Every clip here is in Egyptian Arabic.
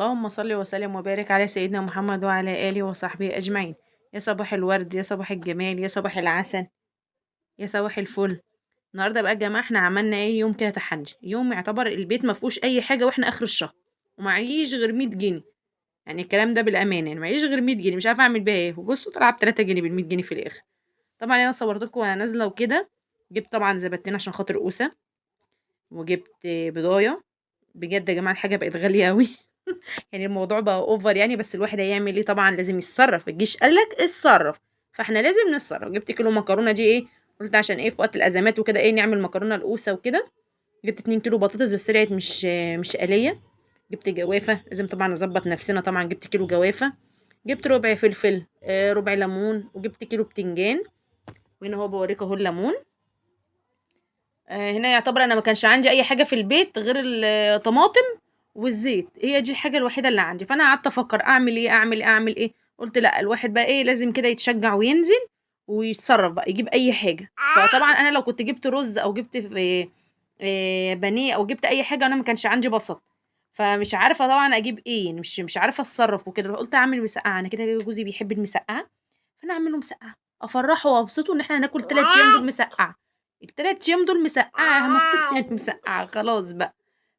اللهم صل وسلم وبارك على سيدنا محمد وعلى آله وصحبه أجمعين. يا صباح الورد، يا صباح الجمال، يا صباح العسل، يا صباح الفل. النهارده بقى يا جماعة احنا عملنا ايه؟ يوم كده تحدي، يوم يعتبر البيت ما فيهوش اي حاجة واحنا اخر الشهر ومعيش غير 100 جنيه، يعني الكلام ده بالامانة، يعني معيش غير 100 جنيه مش عارفه اعمل بيها ايه. وبصوا طلع ب 3 جنيه بال 100 جنيه في الاخر. طبعا انا صورت لكم وانا نازله وكده. جبت طبعا زبدتين عشان خاطر اوسه، وجبت بضايه. بجد يا جماعة الحاجة بقت غالية قوي يعني الموضوع بقى over يعني، بس الواحد هيعمل ايه؟ طبعا لازم يتصرف، الجيش قالك اتصرف، فاحنا لازم نتصرف. جبت كيلو مكرونه دي ايه، قلت عشان ايه في وقت الازمات وكده ايه نعمل مكرونه القوسه وكده. جبت 2 كيلو بطاطس بس طلعت مش قليه. جبت جوافه، لازم طبعا نظبط نفسنا طبعا. جبت كيلو جوافه، جبت ربع فلفل، ربع ليمون، وجبت كيلو بتنجان. وهنا هو بوريكم اهو الليمون. هنا يعتبر انا ما كانش عندي اي حاجة في البيت غير الطماطم والزيت، هي دي الحاجة الوحيدة اللي عندي. فانا قعدت افكر اعمل ايه اعمل ايه اعمل ايه. قلت لا، الواحد بقى ايه لازم كده يتشجع وينزل ويتصرف بقى، يجيب اي حاجة. فطبعا انا لو كنت جبت رز او جبت بانيه او جبت اي حاجة، انا ما كانش عندي بصل، فمش عارفه طبعا اجيب ايه، يعني مش عارفه اتصرف وكده. قلت اعمل مسقعه، انا كده جوزي بيحب المسقعه، فانا اعمل له مسقعه افرحه وابسطه ان احنا هناكل 3 ايام دول مسقعه. ال3 ايام دول مسقعه يعني مسقعه خلاص بقى.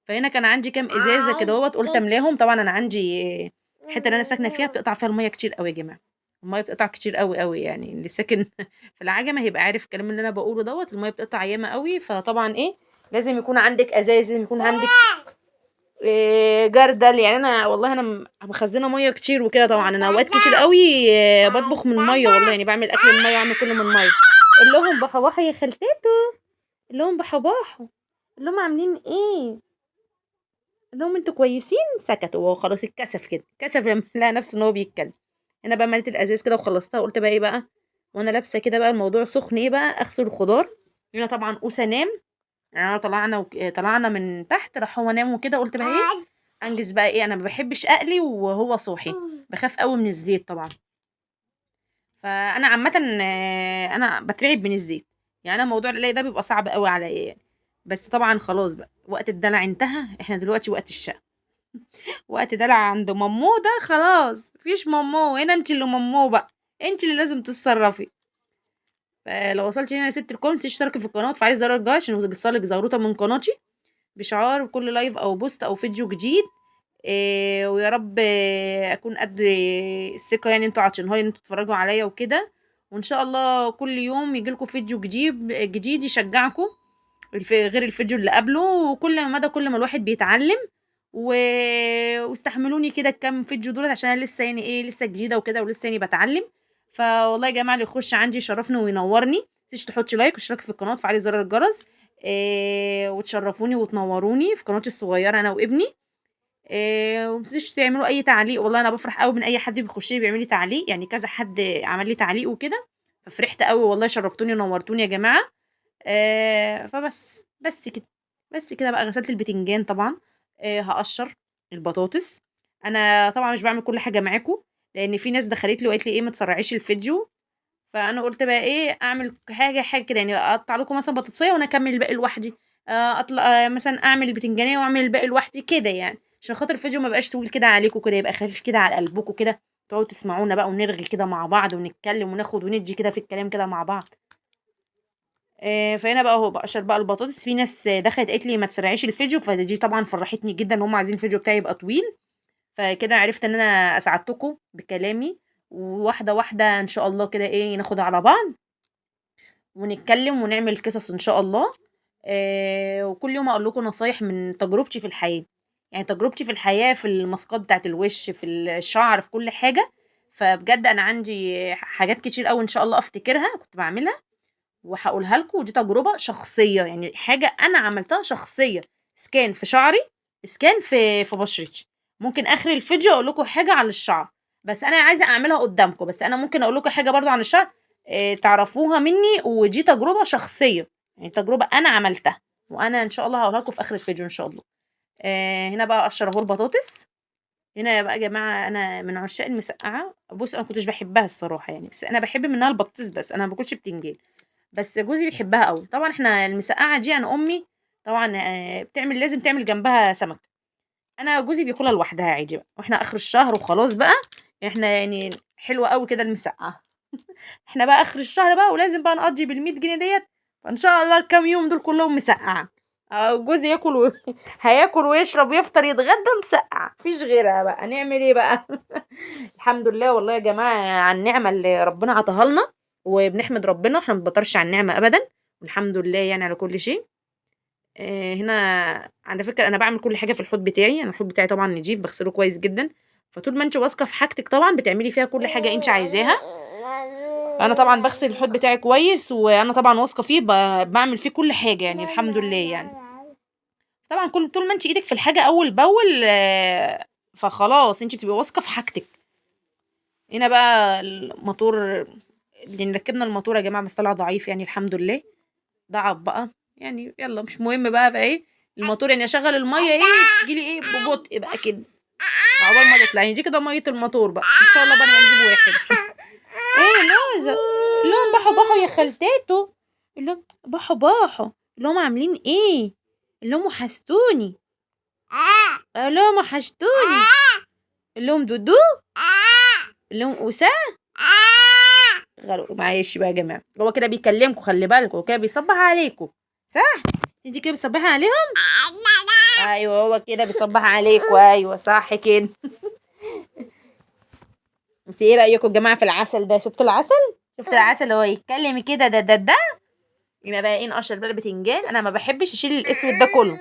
فهنا كان عندي كام ازازة كده اهوت، قلت املاهم. طبعا انا عندي الحتة اللي انا ساكنة فيها بتقطع فيها المية كتير قوي يا جماعة، المية بتقطع كتير قوي قوي، يعني اللي ساكن في العجمه هيبقى عارف الكلام اللي انا بقوله دوت. المية بتقطع ياما قوي، فطبعا ايه لازم يكون عندك ازايز، لازم يكون عندك إيه جردل. يعني انا والله انا مخزنة مية كتير وكده. طبعا انا اوقات كتير قوي بطبخ من المية والله، يعني بعمل اكل من المية واعمل كله من المية. قول لهم بحباحه يا خالتاتو، قول لهم بحباحه، قول لهم عاملين ايه، قول لهم انتوا كويسين. سكتوا وهو خلاص اتكسف كده، اتكسف لما لقى نفسه ان هو بيتكلم. انا بقى مليت الازاز كده وخلصتها، قلت بقى ايه بقى وانا لابسه كده بقى الموضوع سخن، ايه بقى اغسل الخضار. هنا طبعا اوسه نام، يعني انا طلعنا من تحت راح هو نام وكده. قلت بقى ايه انجز بقى ايه، انا ما بحبش اقلي وهو صاحي، بخاف قوي من الزيت طبعا. فانا عامة انا بترعب من الزيت، يعني انا موضوع القلايه ده بيبقى صعب قوي عليا يعني. بس طبعا خلاص بقى وقت الدلع انتهى، احنا دلوقتي وقت الشقة وقت دلع عند مامو ده خلاص مفيش مامو هنا، انت اللي مامو بقى، انت اللي لازم تتصرفي. فلو وصلتي هنا يا ست الكل متنسيش تشتركي في القناة وتفعلي زر الجرس عشان يوصلك زغروطه من قناتي بشعار كل live او post او فيديو جديد. ويا رب اكون قد الثقة، يعني انتوا عاطينها لي ان انتوا تتفرجوا عليا وكده. وان شاء الله كل يوم يجيلكوا فيديو جديد يشجعكم غير الفيديو اللي قبله. وكل ما مدى كل ما الواحد بيتعلم. واستحملوني كده الكام فيديو دول عشان انا لسه يعني ايه لسه جديدة وكده، ولسه يعني بتعلم. فوالله يا جماعة اللي يخش عندي يشرفني وينورني، متنسيش تحطي like واشتراك في القناة وتفعلي زر الجرس، وتشرفوني وتنوروني في قناتي الصغيرة انا وابني. ومتنسيش تعملوا اي تعليق، والله انا بفرح قوي من اي حد بيخش لي بيعمل لي تعليق، يعني كذا حد عمل لي تعليق وكده ففرحت قوي والله، شرفتوني ونورتوني يا جماعة. فبس بس كده، بس كده بقى. غسلت البتنجان طبعا، هقشر البطاطس. انا طبعا مش بعمل كل حاجة معاكم لان في ناس دخلت لي وقالت لي ايه ما تسرعيش الفيديو، فانا قلت بقى ايه اعمل حاجة كده، يعني اقطع لكم مثلا بطاطسيه وانا اكمل الباقي لوحدي، اطلع مثلا اعمل البتنجانيه واعمل الباقي لوحدي كده، يعني عشان خاطر الفيديو ما يبقاش طويل كده عليكم كده، يبقى خفيف كده على قلبكم كده، تقعدوا تسمعونا بقى ونرغي كده مع بعض ونتكلم وناخد وندي كده في الكلام كده مع بعض. فهنا بقى اهو بقشر بقى البطاطس. في ناس دخلت قالت لي ما تسرعيش الفيديو، فدي طبعا فرحتني جدا ان هم عايزين الفيديو بتاعي يبقى طويل، فكده عرفت ان انا اسعدتكم بكلامي. وواحدة واحدة ان شاء الله كده ايه ناخد على بعض ونتكلم ونعمل قصص ان شاء الله. وكل يوم اقول لكم نصايح من تجربتي في الحياة، يعني تجربتي في الحياة في الماسكات بتاعت الوش، في الشعر، في كل حاجة. فبجد انا عندي حاجات كتير قوي ان شاء الله افتكرها كنت بعملها وهقولها لكم، ودي تجربه شخصية، يعني حاجة انا عملتها شخصية، سكان في شعري، سكان في بشرتي. ممكن اخر الفيديو اقول لكم حاجة عن الشعر، بس انا عايزه اعملها قدامكم، بس انا ممكن اقول لكم حاجة برضو عن الشعر تعرفوها مني، ودي تجربه شخصية، يعني تجربه انا عملتها، وانا ان شاء الله هقولها لكم في اخر الفيديو ان شاء الله. هنا بقى اقشر اهو البطاطس. هنا بقى يا جماعة انا من عشاق المسقعه. بصوا انا ما كنتش بحبها الصراحة يعني، بس انا بحب منها البطاطس بس، انا ما باكلش بتنجان، بس جوزي بيحبها قوي. طبعا احنا المسقعه دي انا امي طبعا بتعمل، لازم تعمل جنبها سمك. انا جوزي بياكلها لوحدها عادي بقى، واحنا اخر الشهر وخلاص بقى، احنا يعني حلوة قوي كده المسقعه. احنا بقى اخر الشهر بقى ولازم بقى نقضي بال100 جنيه ديت، فان شاء الله الكام يوم دول كلهم مسقعه. جوزي ياكل هياكل ويشرب ويفطر يتغدى مسقعه، مفيش غيرها بقى، نعمل ايه بقى؟ الحمد لله والله يا جماعة على النعمة اللي ربنا عطاها لنا، وبنحمد ربنا، احنا ما بنبطرش على النعمة ابدا، والحمد لله يعني على كل شيء. هنا على فكرة انا بعمل كل حاجة في الحوض بتاعي، انا الحوض بتاعي طبعا نضيف، بغسله كويس جدا، فطول ما انت واثقة في حاجتك طبعا بتعملي فيها كل حاجة انت عايزاها. انا طبعا بغسل الحوض بتاعي كويس، وانا طبعا واثقة فيه، بعمل فيه كل حاجة يعني الحمد لله يعني. طبعا كل طول ما انت ايدك في الحاجة اول باول، فخلاص انت بتبقي واثقة في حاجتك. هنا بقى الموتور، يعني ركبنا الموتور يا جماعة، بس طلع ضعيف يعني الحمد لله، ضعف بقى يعني، يلا مش مهم بقى. فايه الموتور يعني اشغل المية ايه تجيلي ايه ببطء بقى كده عقبال ما تطلع، يعني دي كده مية الموتور بقى ان شاء الله بقى نجيب واحد. ايه نوزه لهم بحو بحو يا خالتاتو، لهم بحو بحو، لهم عاملين ايه، لهم وحشتوني، لهم وحشتوني، لهم دودو، لهم اوسا غلو. معلش بقى يا جماعة، هو كده بيكلمكم، خلي بالكم، هو كده بيصبح عليكم صح؟ انت كده بتصبحي عليهم؟ ايوه هو كده بيصبح عليكم، ايوه صح كده. بس ايه رايكم يا جماعة في العسل ده؟ شفتوا العسل؟ شفت العسل هو يتكلم كده ده ده ده. يبقى بقى ايه، نقشر بقى البتنجان. انا ما بحبش اشيل الاسود ده كله،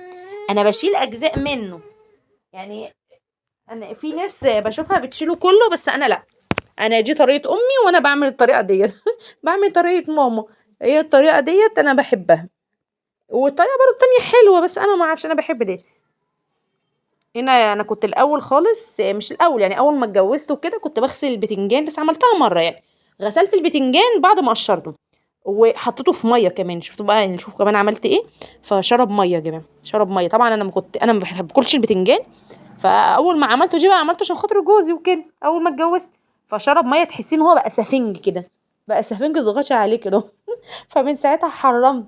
انا بشيل اجزاء منه يعني. انا في ناس بشوفها بتشيله كله، بس انا لا، انا دي طريقه امي وانا بعمل الطريقة ديت. بعمل طريقه ماما، هي الطريقة ديت انا بحبها، والطريقة برضو التانية حلوة، بس انا ما اعرفش، انا بحب دي. هنا انا كنت الاول خالص، مش الاول يعني، اول ما اتجوزت وكده كنت بغسل البتنجان، بس عملتها مرة يعني، غسلت البتنجان بعد ما قشرته وحطيته في مية كمان. شفتوا بقى يعني، شوفوا كمان عملت ايه، فشرب مية يا جماعة، شرب مية. طبعا انا ما كنت، انا ما باكلش البتنجان، فاول ما عملته دي بقى عملته عشان خاطر جوزي وكده اول ما اتجوزت، فشرب مية، تحسين هو بقى سفنج كده، بقى سفنج ضغطش عليه كده. فمن ساعتها حرمت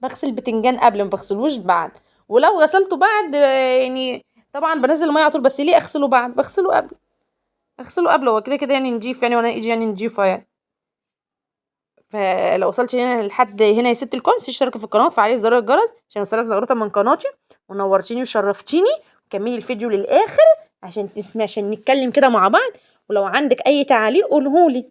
بغسل البتنجان قبل، ما بغسلوش بعد، ولو غسلته بعد يعني طبعا بنزل المية على طول، بس ليه اغسله بعد؟ بغسله قبل، اغسله قبل، هو كده كده يعني نضيف يعني، وانا ايدي يعني نضيفه يعني. فلو وصلت هنا لحد هنا يا ست الكل، اشتركي في القناة وفعلي زر الجرس عشان يوصلك زغروطه من قناتي، ونورتيني وشرفتيني. كملي الفيديو للاخر عشان تسمعي، عشان نتكلم كده مع بعض، ولو عندك اي تعليق قولهولي.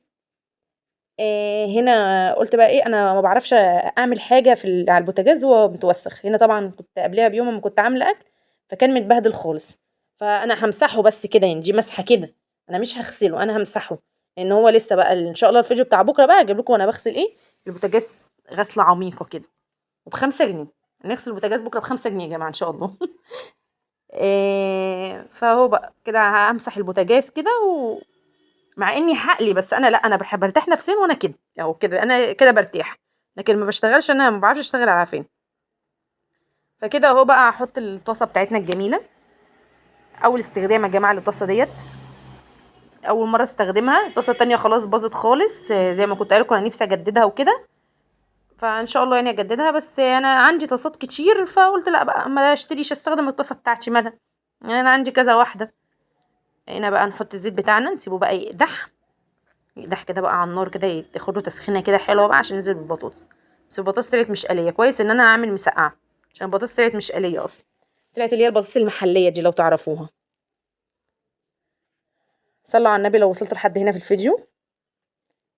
هنا قلت بقى ايه، انا ما بعرفش اعمل حاجة في على البوتاجاز وهو متوسخ. هنا طبعا كنت قبلها بيوم لما كنت عامله اكل فكان متبهدل خالص، فانا همسحه بس كده يعني، دي مسحه كده، انا مش هغسله، انا همسحه لان هو لسه بقى ان شاء الله الفيديو بتاع بكره بقى اجيب لكم وانا بغسل ايه البوتاجاز غسله عميقة كده، وب5 جنيه نغسل البوتاجاز بكره ب5 جنيه يا جماعة ان شاء الله. فهو بقى كده همسح البوتاجاز كده، مع اني حقلي، بس انا لا، انا بحب ارتاح نفسيا وانا كده او كده، انا كده برتاح، لكن ما بشتغلش، انا ما بعرفش اشتغل على فين. فكده اهو بقى هحط الطاسه بتاعتنا الجميلة، اول استخدام يا جماعة للطاسه ديت، اول مرة استخدمها. الطاسه التانية خلاص باظت خالص، زي ما كنت قايله لكم انا نفسي اجددها وكده، فان شاء الله يعني اجددها، بس انا عندي طاسات كتير، فقلت لا بقى ما اشتريش، استخدم الطاسه بتاعتي مالها، يعني انا عندي كذا واحدة. هنا بقى نحط الزيت بتاعنا، نسيبه بقى يقدح يقدح كده بقى على النار كده، ياخد له تسخينه كده حلوة بقى عشان ينزل بالبطاطس. بس البطاطس طلعت مش قليه، كويس ان انا هعمل مسقعه عشان البطاطس طلعت مش قليه اصلا، طلعت اللي هي البطاطس المحلية دي لو تعرفوها. صلوا على النبي لو وصلت لحد هنا في الفيديو.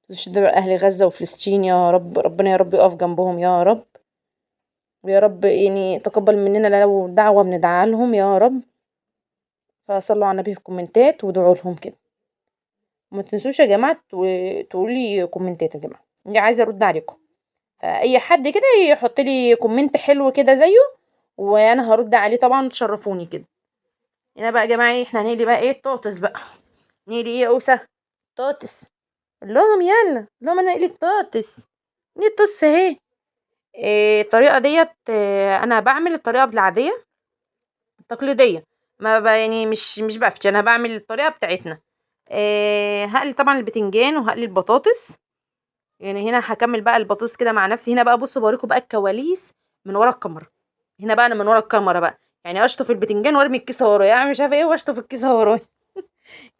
تشدوا اهل غزة وفلسطين يا رب، ربنا يا رب يقف جنبهم يا رب، ويا رب يعني تقبل مننا لو دعوه بندعي لهم يا رب. فصلوا على النبي في الكومنتات وادعوا لهم كده، وما تنسوش يا جماعة تقولي كومنتات يا جماعة، اللي عايزه ارد عليكم، فاي حد كده يحط لي comment حلو كده زيه وانا هرد عليه طبعا، تشرفوني كده. هنا بقى يا جماعة ايه، احنا هنقلي بقى ايه الطاطس بقى، نقلي ايه يا اوسه؟ طاطس. قول لهم يلا، قول لهم انا اقلي الطاطس، نقلي الطاطس اهي. الطريقة ديت، انا بعمل الطريقة العادية التقليدية، ما يعني مش بفتي، انا بعمل الطريقة بتاعتنا. هقلي طبعا البتنجان وهقلي البطاطس، يعني هنا هكمل بقى البطاطس كده مع نفسي. هنا بقى بصوا بوريكم بقى الكواليس من ورا الكاميرا، هنا بقى انا من ورا الكاميرا بقى، يعني اشطف البتنجان وارمي الكيسة ورايا، اعمل مش عارفه ايه واشطف الكيسة ورايا.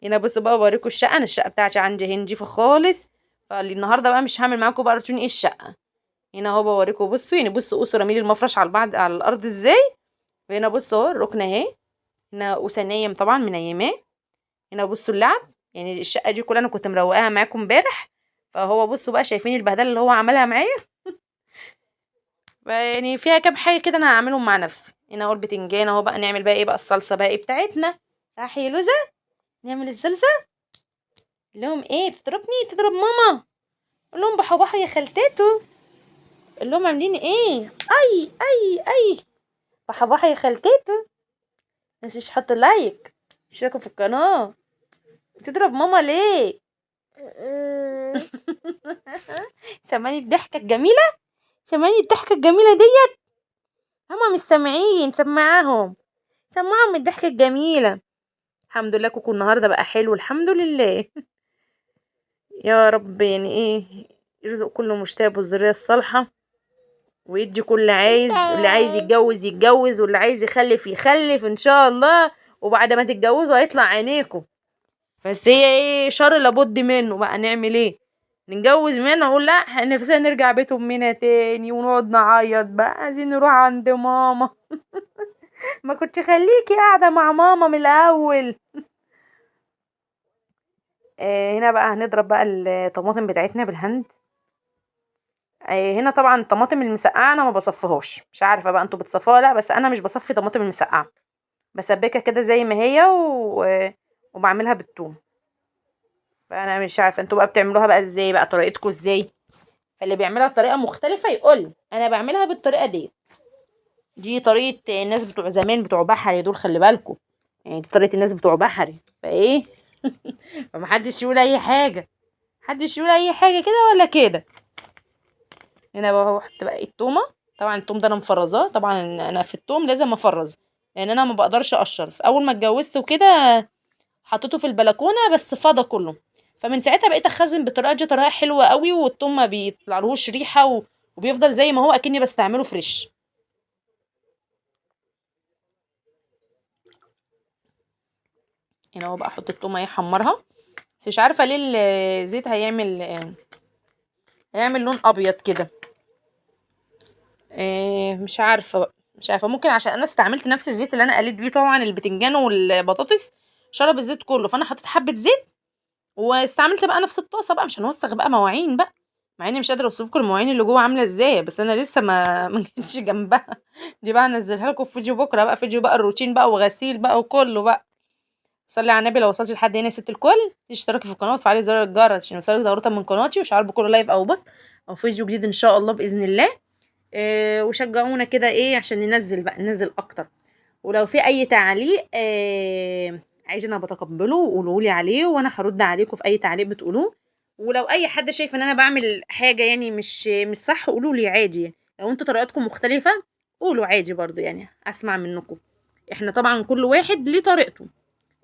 هنا بصوا بقى بوريكم الشقة، انا الشقة بتاعتي عندي اهي نضيفه خالص. فالنهارده بقى مش هعمل معاكم بقى روتين ايه الشقة. هنا اهو بوريكم، بصوا يعني بصوا قوسوا رامين المفرش على البعض على الارض ازاي. وهنا بصوا اهو الركن اهي، هنا قوسه نايم طبعا منيماه. هنا بصوا اللعب، يعني الشقة دي كلها انا كنت مروقاها معاكم امبارح. فهو بصوا بقى شايفين البهدله اللي هو عملها معايا. يعني فيها كام حاجة كده انا هعملهم مع نفسي. هنا اهو البتنجان اهو بقى، نعمل بقى ايه بقى الصلصه بقى ايه بتاعتنا، صح يا لوزه؟ نعمل الصلصه. لهم ايه بتضربني؟ تضرب ماما. قول لهم بحو يا خالتاتو. قول لهم عاملين ايه؟ اي اي اي بحبحه يا خالتاتو. متنسيش تحطوا like، اشتركوا في القناة. تضرب ماما ليه؟ سامعني الضحكة الجميلة؟ سامعني الضحكة الجميلة ديت؟ هما مش سامعين، سمعاهم سمعهم الضحكة الجميلة. الحمد لله كوكو النهارده بقى حلو الحمد لله. يا رب يعني ايه يرزق كل مشتاق بالذريه الصالحة، ويدي كل عايز، اللي عايز يتجوز يتجوز، واللي عايز يخلف يخلف ان شاء الله. وبعد ما تتجوزوا هيطلع عينيكم، بس هي ايه شر لابد منه بقى، نعمل ايه؟ نتجوز منه اقول لا نفسنا نرجع بيت امنا تاني ونقعد نعيط بقى، عايزين نروح عند ماما. ما كنت خليكي قاعدة مع ماما من الاول. هنا بقى هنضرب بقى الطماطم بتاعتنا بال hand. هنا طبعا الطماطم المسقعه انا ما بصفيهاش، مش عارفه بقى انتوا بتصفوها لا، بس انا مش بصفي طماطم المسقعه، بسبكها كده زي ما هي وبعملها بالثوم. فانا مش عارفه انتوا بقى بتعملوها بقى ازاي، بقى طريقتكم ازاي. فاللي بيعملها بطريقة مختلفة يقول انا بعملها بالطريقة دي. دي طريقه الناس بتوع زمان بتوع بحري دول، خلي بالكم، يعني دي طريقه الناس بتوع بحري. فايه فمحدش يقول اي حاجة، محدش يقول اي حاجة كده ولا كده. هنا بقى بحط بقى التومه، طبعا التوم ده انا مفرزاه، طبعا انا في التوم لازم افرز لان انا ما بقدرش اقشر. فاول ما اتجوزت وكده حطيته في البلكونه بس فضى كله، فمن ساعتها بقيت اخزن بالطريقة دي، طريقه حلوة قوي، والتوم ما بيطلعلهوش ريحه وبيفضل زي ما هو اكني بستعمله fresh. هنا هو بقى احط التومه يحمرها، بس مش عارفه ليه الزيت هيعمل لون ابيض كده. مش عارفه بقى، مش عارفه، ممكن عشان انا استعملت نفس الزيت اللي انا قليت بيه طبعا البتنجان والبطاطس، شرب الزيت كله، فانا حطيت حبه زيت واستعملت بقى نفس الطاسه بقى، مش هنوسخ بقى مواعين بقى، مع اني مش قادرة اوصف لكم المواعين اللي جوه عامله ازاي، بس انا لسه ما جيتش جنبها. دي بقى هنزلها لكم في فيديو بكره بقى، فيديو بقى الروتين بقى وغسيل بقى وكله بقى. صلي على النبي. لو وصلتي لحد هنا يا ست الكل، تشتركي في القناة وتفعلي زر الجرس عشان يوصلك زغروطه من قناتي وشعار بكل live او post او فيديو جديد ان شاء الله باذن الله. وشجعونا كده ايه عشان ننزل بقى، ننزل اكتر. ولو في اي تعليق عايزه انا بتقبله قولوا لي عليه، وانا هرد عليكم في اي تعليق بتقولوه. ولو اي حد شايف ان انا بعمل حاجة يعني مش صح قولوا لي عادي، لو انتوا طريقتكم مختلفة قولوا عادي برضو، يعني اسمع منكم. احنا طبعا كل واحد ليه طريقته،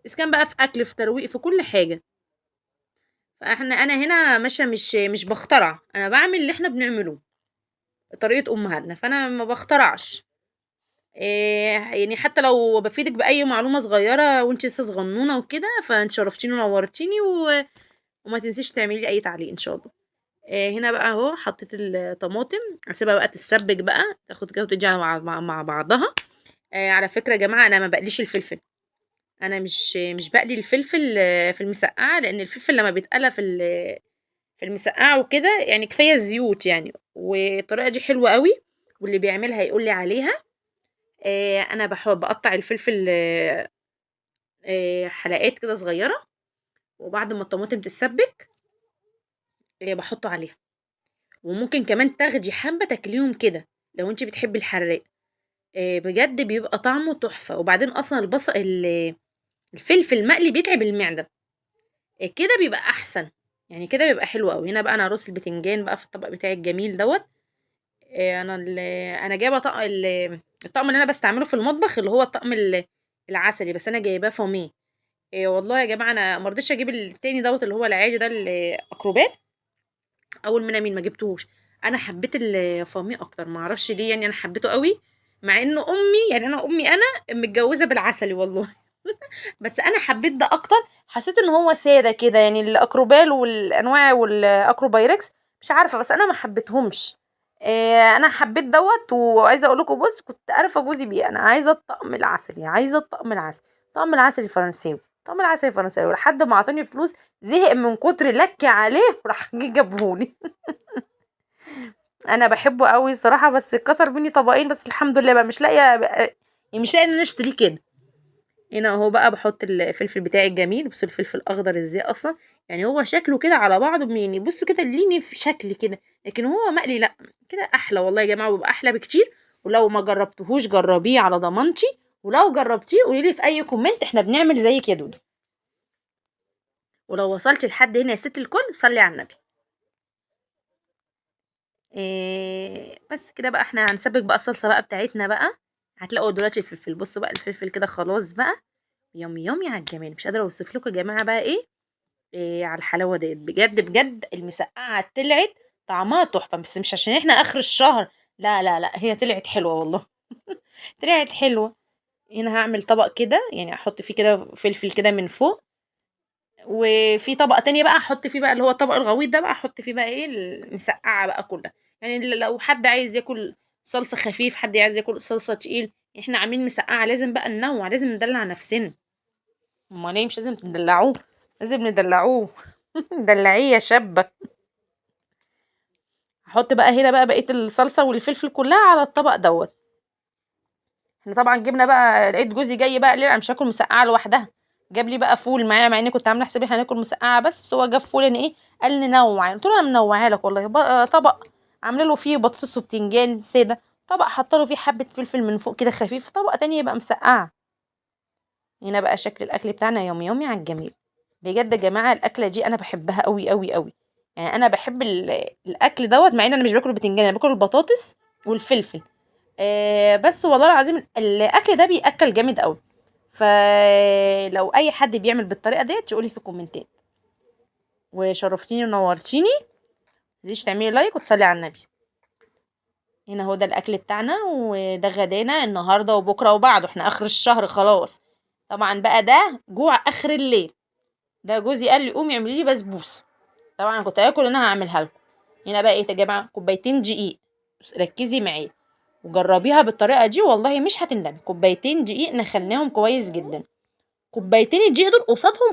اذا كان بقى في اكل في ترويق في كل حاجة. فاحنا انا هنا ماشية مش بخترع، انا بعمل اللي احنا بنعمله طريقه امهاتنا، فانا ما بخترعش. يعني حتى لو بفيدك باي معلومة صغيرة وانت لسه صغنونه وكده، فانت شرفتيني ونورتيني، وما تنسيش تعملي لي اي تعليق ان شاء الله. هنا بقى اهو حطيت الطماطم، هسيبها بقى تتسبك بقى، تاخد كده وتدي على مع بعضها. على فكرة يا جماعة انا ما بقليش الفلفل، انا مش بقلي الفلفل في المسقعه، لان الفلفل لما بيتقلى في المسقعه وكده يعني كفاية الزيوت يعني. والطريقة دي حلوة قوي، واللي بيعملها يقول لي عليها. انا بحب اقطع الفلفل حلقات كده صغيرة، وبعد ما الطماطم تتسبك بحطه عليها. وممكن كمان تاخدي حبه تاكليهم كده لو انت بتحبي الحراق، بجد بيبقى طعمه تحفة. وبعدين اصلا البصل الفلفل المقلي بيتعب المعدة، كده بيبقى احسن، يعني كده بيبقى حلو قوي. هنا بقى انا هرص البتنجان بقى في الطبق بتاعي الجميل دوت. انا جايبه طقم الطقم اللي انا بستعمله في المطبخ اللي هو الطقم العسلي، بس انا جايباه فاميه. والله يا جماعة انا ما رضيتش اجيب التاني دوت اللي هو العادي ده الاكروبال، اول ما انا مين ما جبتوش. انا حبيت الفاميه اكتر، ما اعرفش ليه، يعني انا حبيته قوي. مع انه امي يعني انا امي انا متجوزة بالعسلي والله بس انا حبيت ده اكتر، حسيت ان هو ساده كده يعني. الاكروبال والانواع والاكروبايركس مش عارفه، بس انا ما حبيتهمش. انا حبيت دوت. وعايزه اقول لكم بص، كنت عارفه جوزي بيه، انا عايزه الطقم العسلي، عايزه الطقم العسلي، طقم العسل الفرنساوي، طقم العسل الفرنساوي، لحد ما اعطاني فلوس، زهق من كتر لك عليه وراح جه جابهولي. انا بحبه قوي الصراحة، بس اتكسر مني طبقين بس الحمد لله بقى، مش لاقيه يعني، مش لاقيه ان انا اشتريه كده. هنا اهو بقى بحط الفلفل بتاعي الجميل. بصوا الفلفل الاخضر ازاي اصلا، يعني هو شكله كده على بعضه يعني، بصوا كده ليه في شكل كده، لكن هو مقلي لا كده احلى والله يا جماعة، وبيبقى احلى بكتير. ولو ما جربتهوش جربيه على ضمانتي، ولو جربتيه قولي لي في اي comment احنا بنعمل زيك يا دودو. ولو وصلتي لحد هنا يا ست الكل صلي على النبي. بس كده بقى احنا هنسبك بقى الصلصه بقى بتاعتنا بقى. هتلاقوا دلوقتي الفلفل، بصوا بقى الفلفل كده خلاص بقى، yummy yummy على الجمال. مش قادرة اوصف لكم يا جماعة بقى ايه على الحلاوة ديت. بجد بجد المسقعه طلعت طعمها تحفة، بس مش عشان احنا اخر الشهر، لا لا لا، هي طلعت حلوة والله طلعت حلوة. هنا هعمل طبق كده يعني، احط فيه كده فلفل كده من فوق، وفي طبق تاني بقى احط فيه بقى اللي هو الطبق الغويط ده بقى، احط فيه بقى ايه المسقعه بقى كلها. يعني لو حد عايز ياكل صلصه خفيف، حد عايز ياكل صلصه تقيل، احنا عاملين مسقعه لازم بقى ننوع، لازم ندلع نفسنا. امال ايه، مش لازم تدلعوه، لازم ندلعوه دلعيه يا شابه. هحط بقى هنا بقى بقية الصلصه والفلفل كلها على الطبق دوت. احنا طبعا جبنا بقى، لقيت جوزي جاي بقى قال لي لا مش هاكل مسقعه لوحدها، جاب لي بقى فول معايا، مع اني كنت عامله حسابي هناكل مسقعه بس هو جاب فول يعني ايه، قال ننوع. قلت له انا منوعة لك والله، طبق عامله له فيه بطاطس وبتنجان ساده، طبق حاطه له فيه حبه فلفل من فوق كده خفيف، طبق تاني يبقى مسقعه. هنا بقى شكل الاكل بتاعنا يومي يومي على الجميل. بجد يا جماعة الاكلة دي انا بحبها قوي قوي قوي، يعني انا بحب الاكل دوت، مع ان انا مش باكل البتنجان، انا باكل البطاطس والفلفل، بس والله العظيم الاكل ده بياكل جامد قوي. فلو اي حد بيعمل بالطريقة ديت يقولي في الكومنتات. وشرفتيني ونورتيني، متنسيش تعملي like وتصلي على النبي. هنا هو ده الاكل بتاعنا، وده غدانا النهارده وبكره وبعده، احنا اخر الشهر خلاص. طبعا بقى ده جوع اخر الليل، ده جوزي قال لي قومي اعملي لي بسبوسه، طبعا انا كنت هاكل انا هعملها لكم. هنا بقى ايه يا جماعة، كوبايتين دقيق، ركزي معايا وجربيها بالطريقة دي والله مش هتندمي. كوبايتين دقيق نخليهم كويس جدا، كوبايتين الدقيق دول قصادهم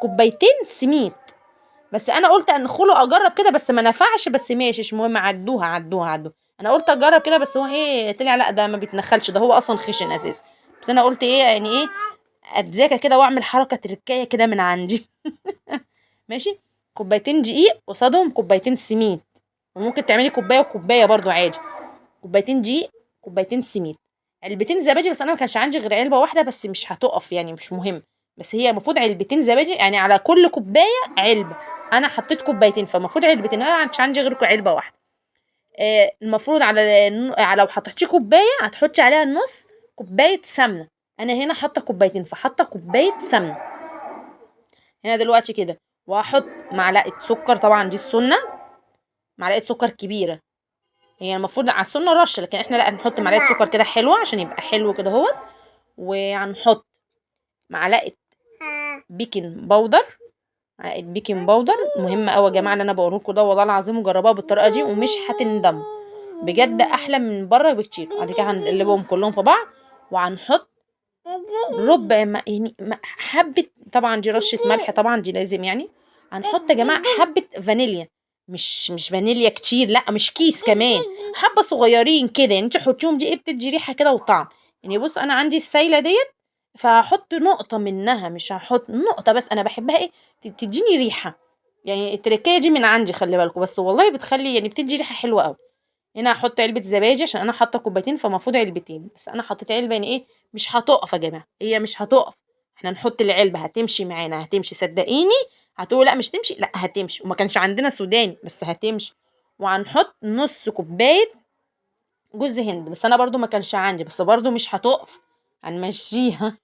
كوبايتين سميد، بس انا قلت انخله اجرب كده، بس ما نفعش، بس ماشي مش مهم، عدوها عدوها عدوها. انا قلت اجرب كده بس هو ايه طلع لا ده ما بيتنخلش، ده هو اصلا خشن اساسا، بس انا قلت ايه يعني ايه اتذاكى كده واعمل حركة تركايه كده من عندي ماشي. كوبايتين دقيق قصادهم كوبايتين سميد، وممكن تعملي كوباية وكوبايه برضو عادي. كوبايتين دقيق كوبايتين سميد، علبتين زبادي، بس انا ما كانش عندي غير علبة واحدة بس مش هتقف يعني مش مهم، بس هي المفروض علبتين زبادي يعني على كل كوباية علبة، انا حطيت كوبايتين فالمفروض علبتين، انا ما كانش عندي غير علبة واحدة. المفروض على لو حطيتي كوباية هتحطي عليها نص كوباية سمنه، انا هنا حاطه كوبايتين فحاطه كوباية سمنه هنا دلوقتي كده. وهحط معلقه سكر، طبعا دي السنة، معلقه سكر كبيرة، هي المفروض على السنة رشه، لكن احنا لا نحط معلقه سكر كده حلوة عشان يبقى حلو كده اهوت. وهنحط معلقه baking powder، معلقه baking powder مهمة قوي يا جماعة اللي انا بقوله لكم ده والله العظيم، وجربوها بالطريقة دي ومش هتندموا بجد، احلى من بره بكتير. بعد كده هنقلبهم كلهم في بعض، وهنحط ربع ما يعني حبه، طبعا دي رشه ملح طبعا دي لازم يعني. هنحط يا جماعة حبه فانيليا، مش فانيليا كتير، لا مش كيس كمان، حبه صغيرين كده يعني، انت حطيهم دي ايه بتدي ريحه كده وطعم يعني. بص انا عندي السايله ديت فهحط نقطة منها، مش هحط نقطة بس، انا بحبها ايه تديني ريحه يعني، التركية دي من عندي خلي بالكم، بس والله بتخلي يعني بتدي ريحه حلوة قوي. هنا هحط علبة زبادي عشان انا حاطه كوبايتين فالمفروض علبتين، بس انا حطيت علبة يعني ايه مش هتقف يا جماعة، هي مش هتقف، احنا نحط العلبة هتمشي معانا، هتمشي صدقيني. هتقولي لا مش تمشي، لا هتمشي، وما كانش عندنا سوداني بس هتمشي. وهنحط نص كوباية جوز هند، بس انا برضو ما كانش عندي، بس برضو مش هتقف، هنمشيها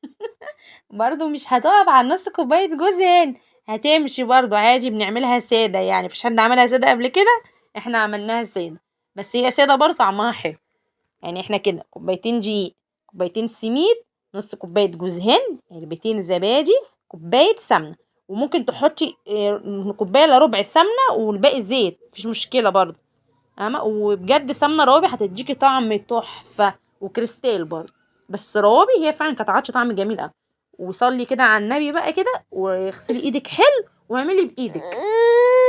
برضو مش هتقف على نص كوباية جوز هند، هتمشي برضو عادي، بنعملها ساده يعني، مفيش حد عملها ساده قبل كده، احنا عملناها ساده، بس هي ساده برضو طعمها حلو. يعني احنا كده كوبايتين دقيق، كوبايتين سميد، نص كوباية جوز هند، علبتين زبادي، كوباية سمنه. وممكن تحطي كوباية الا ربع سمنه والباقي زيت، مفيش مشكلة برضه. فاهمه؟ وبجد سمنه روابي هتديكي طعم تحفة، وكريستال برضه، بس روابي هي فعلا كانت عاطيه طعم جميل قوي. وصلي كده على النبي بقى كده، واغسلي ايدك حلو، واعملي بايدك،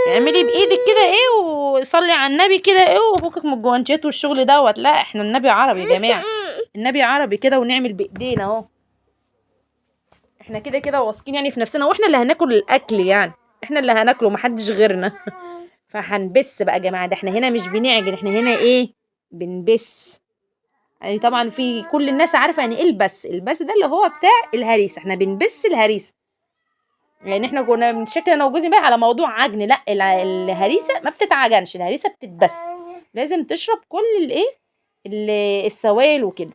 اعملي بايدك كده ايه، وصلي على النبي كده ايه، وفكك من الجوانشات والشغل دوت. لا احنا النبي عربي يا جماعة، النبي عربي كده، ونعمل بايدينا اهو. احنا كده كده واثقين يعني في نفسنا، واحنا اللي هناكل الاكل يعني، احنا اللي هناكله محدش غيرنا. فهنبس بقى يا جماعة، ده احنا هنا مش بنعجن، احنا هنا ايه، بنبس. يعني طبعا في كل الناس عارفه يعني ايه البس، البس ده اللي هو بتاع الهريسه، احنا بنبس الهريسه. يعني احنا كنا بنشكل انا وجوزي بقى على موضوع عجن، لا الهريسه ما بتتعجنش، الهريسه بتتبس، لازم تشرب كل الايه السوائل وكده.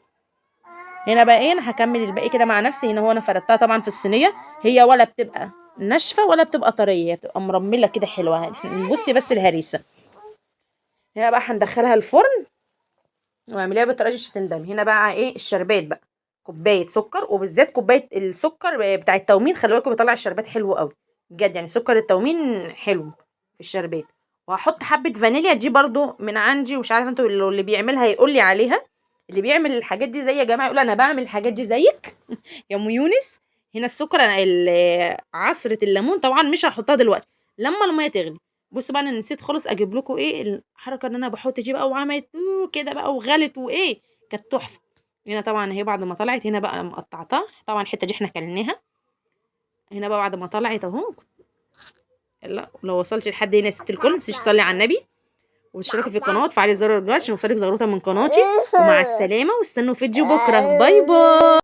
هنا بقى ايه، انا هكمل الباقي كده مع نفسي. هنا هو انا فردتها طبعا في الصينية، هي ولا بتبقى ناشفة ولا بتبقى طرية، هي بتبقى مرمله كده حلوة. بصي بس الهريسه هنا بقى هندخلها الفرن، واعمليها بالطريقة دي مش هتندمي. هنا بقى ايه الشربات بقى، كوباية سكر، وبالذات كوباية السكر بتاع التومين، خلي بالكم بيطلع الشربات حلو قوي بجد، يعني سكر التومين حلو في الشربات. وهحط حبه فانيليا دي برضو من عندي، ومش عارفه انتوا اللي بيعملها يقول لي عليها، اللي بيعمل الحاجات دي زي يا جماعة يقول انا بعمل الحاجات دي زيك يا ام يونس. هنا السكر، انا عصره الليمون طبعا مش هحطها دلوقتي، لما المية تغلي. بصوا بقى انا نسيت خالص اجيب لكم ايه الحركة ان انا بحط دي بقى، وعملت كده بقى وغلت وايه، كانت تحفة. هنا طبعا اهي بعد ما طلعت، هنا بقى لما قطعتها طبعا الحتة دي احنا كلناها. هنا بقى بعد ما طلعت اهو، يلا لو وصلتي لحد هنا يا ست الكل، متنسيش تصلي على النبي واشتركي في القناة وتفعلي زر الجرس عشان يوصلك زغروطه من قناتي. ومع السلامة، واستنوا فيديو بكره. bye bye.